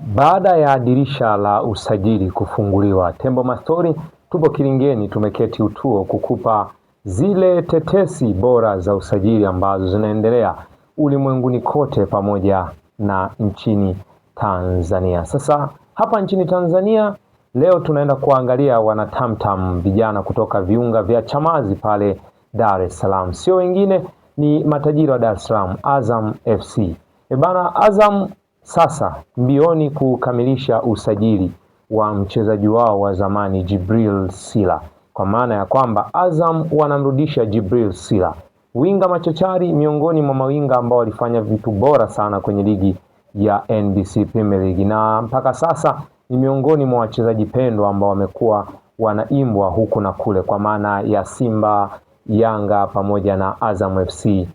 Baada ya dirisha la usajili kufunguliwa, Tembo Mastori tupo kilingeni, tumeketi utuo kukupa zile tetesi bora za usajili ambazo zinaendelea ulimwenguni kote pamoja na nchini Tanzania. Sasa hapa nchini Tanzania leo tunaenda kuangalia wanatamtam vijana kutoka viunga vya Chamazi pale Dar es Salaam, sio wengine ni matajiri wa Dar es Salaam, Azam FC. E bana, Azam sasa mbioni kukamilisha usajili wa mchezaji wao wa zamani Jibril Sila, kwa maana ya kwamba Azam wanamrudisha Jibril Sila, winga machachari, miongoni mwa mawinga ambao walifanya vitu bora sana kwenye ligi ya NBC Premier League, na mpaka sasa ni miongoni mwa wachezaji pendwa ambao wamekuwa wanaimbwa huku na kule, kwa maana ya Simba, Yanga pamoja na Azam FC.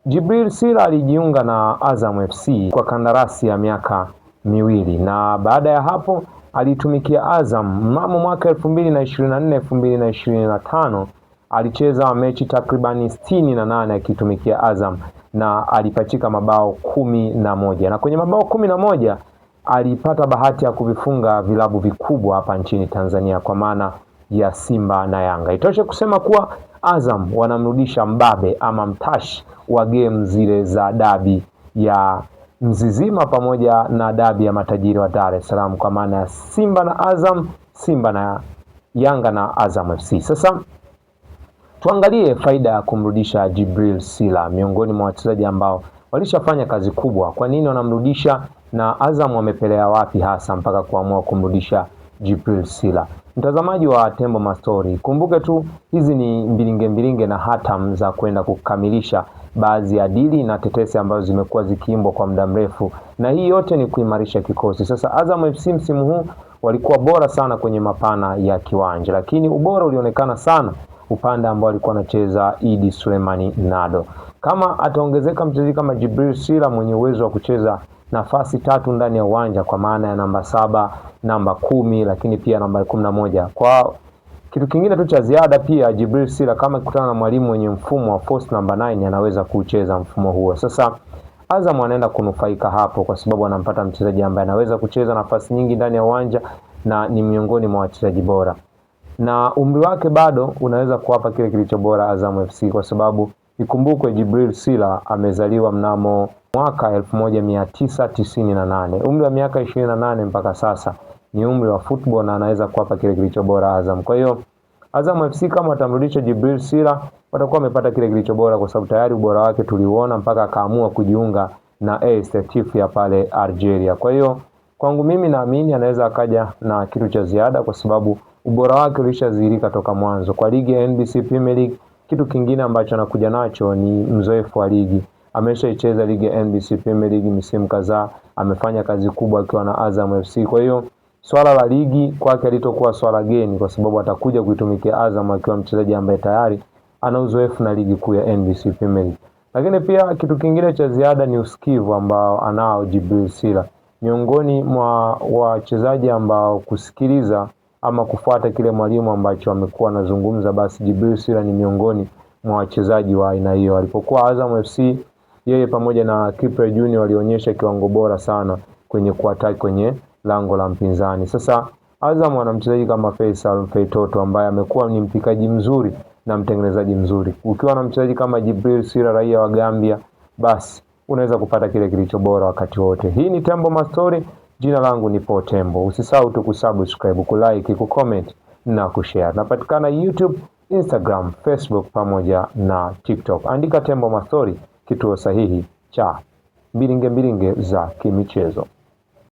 Jibril Sila alijiunga na Azam FC kwa kandarasi ya miaka 2 na baada ya hapo alitumikia Azam. Mnamo mwaka 2024 2025 alicheza mechi takribani 68 akitumikia Azam na alipachika mabao 11, na kwenye mabao 11 alipata bahati ya kuvifunga vilabu vikubwa hapa nchini Tanzania kwa maana ya Simba na Yanga. Itoshe kusema kuwa Azam wanamrudisha mbabe ama mtashi wa game zile za dabi ya Mzizima pamoja na dabi ya matajiri wa Dar es Salaam kwa maana ya Simba na Azam, Simba na Yanga na Azam FC. Sasa tuangalie faida ya kumrudisha Jibril Sila, miongoni mwa wachezaji ambao walishafanya kazi kubwa. Kwa nini wanamrudisha na Azam wamepelea wapi hasa mpaka kuamua kumrudisha Jibril Sila? Mtazamaji wa Tembo Mastori, kumbuke tu hizi ni mbilinge mbilinge na hatam za kwenda kukamilisha baadhi ya dili na tetesi ambazo zimekuwa zikiimbwa kwa muda mrefu, na hii yote ni kuimarisha kikosi. Sasa Azam FC msimu huu walikuwa bora sana kwenye mapana ya kiwanja, lakini ubora ulionekana sana upande ambao alikuwa anacheza Idi Sulemani Nado. Kama ataongezeka mchezaji kama Jibril Sila mwenye uwezo wa kucheza nafasi tatu ndani ya uwanja kwa maana ya namba 7, namba 10, lakini pia namba 11. Kwa kitu kingine tu cha ziada pia Jibril Sila kama akikutana na mwalimu mwenye mfumo wa force number 9 anaweza kucheza mfumo huo. Sasa Azam anaenda kunufaika hapo kwa sababu anampata mchezaji ambaye anaweza kucheza nafasi nyingi ndani ya uwanja na ni miongoni mwa wachezaji bora. Na umri wake bado unaweza kuwapa kile kilicho bora Azam FC kwa sababu ikumbukwe Jibril Sila amezaliwa mnamo mwaka 1998. Umri wa miaka 28 mpaka sasa ni umri wa football na anaweza kuwapa kile kilicho bora Azam. Kwa hiyo Azam FC kama watamrudisha Jibril Sila watakuwa wamepata kile kilicho bora kwa sababu tayari ubora wake tuliuona mpaka akaamua kujiunga na AS Setif ya pale Algeria. Kwa hiyo kwangu mimi naamini anaweza akaja na kitu cha ziada kwa sababu ubora wake ulishadhihirika toka mwanzo kwa ligi ya NBC Premier League. Kitu kingine ambacho anakuja nacho ni mzoefu wa ligi. Ameshaicheza ligi ya NBC Premier League misimu kadhaa, amefanya kazi kubwa akiwa na Azam FC. Kwa hiyo swala la ligi kwake halitokuwa swala geni kwa sababu atakuja kuitumikia Azam akiwa mchezaji ambaye tayari ana uzoefu na ligi kuu ya NBC Premier League. Lakini pia kitu kingine cha ziada ni usikivu ambao anao Jibril Sila, miongoni mwa wachezaji ambao kusikiliza ama kufuata kile mwalimu ambacho amekuwa anazungumza, basi Jibril Sila ni miongoni mwa wachezaji wa aina hiyo. Alipokuwa Azam FC, yeye pamoja na Kipre Junior walionyesha kiwango bora sana kwenye kuattack kwenye lango la mpinzani. Sasa Azam ana mchezaji kama Faisal Feitoto ambaye amekuwa ni mpikaji mzuri na mtengenezaji mzuri. Ukiwa na mchezaji kama Jibril Sila raia wa Gambia, basi unaweza kupata kile kilicho bora wakati wote. Hii ni Tembo Mastori. Jina langu ni Paul Tembo. Usisahau tu kusubscribe, kulike, kucomment na kushare. Napatikana YouTube, Instagram, Facebook pamoja na TikTok. Andika Tembo Mastori, kituo sahihi cha mbilinge mbilinge za kimichezo.